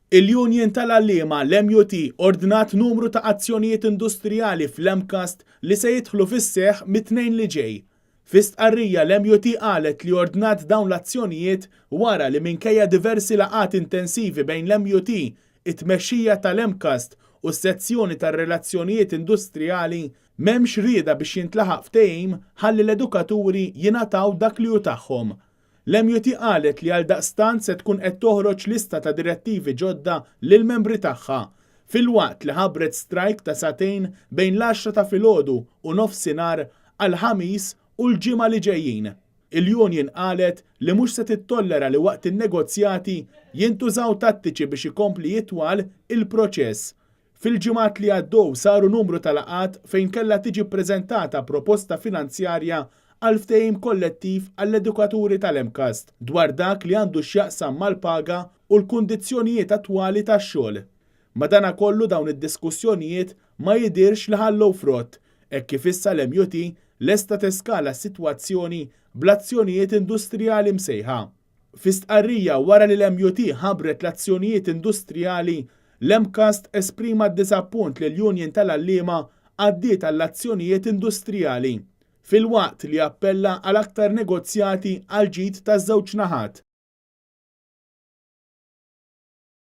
Il-Union tal-Għalliema, l-MUT, ordnat numru ta' azzjonijiet industrijali fl-MCAST li se jidħlu fis-seħħ mit-Tnejn li ġej. Fi stqarrija l-MUT qalet li ordnat dawn l-azzjonijiet wara li minkejja diversi laqgħat intensivi bejn l-MUT, it-tmexxija tal-MCAST u s-sezzjoni tar-relazzjonijiet industrijali, m'hemmx rieda biex jintlaħaq ftehim ħalli l-edukaturi jingħataw dak li hu tagħhom. L-MUT qalet li għaldaqstant se tkun qed toħroġ lista ta' direttivi ġodda lill-membri tagħha, filwaqt li ħabbret strajk ta' sagħtejn bejn l-għaxra ta' filgħodu u nofsinhar għall-Ħamis u l-Ġimgħa li ġejjin. Il-union qalet li mhux se tittollera li waqt in-negozjati jintużaw tattiċi biex ikompli jitwal il-proċess. Fil-ġimgħat li għaddew saru numru ta' laqgħat fejn kellha tiġi ppreżentata proposta finanzjarja għal ftehim kollettiv għall-edukaturi tal-MCAST dwar dak li għandu x'jaqsam mal-paga u l-kundizzjonijiet attwali tax-xogħol. Madanakollu dawn id-diskussjonijiet ma jidhirx li ħallew frott, hekk kif issa l-MUT lesta teskala s-sitwazzjoni bl-azzjonijiet industrijali msejħa. Fi stqarrija wara li l-MUT ħabbret l-azzjonijiet industrijali, l-MCAST esprima d-diżappunt li l-Union tal-Għalliema għaddiet għall-azzjonijiet industrijali, filwaqt li appella għal aktar negozjati għall-ġid taż-żewġ naħat.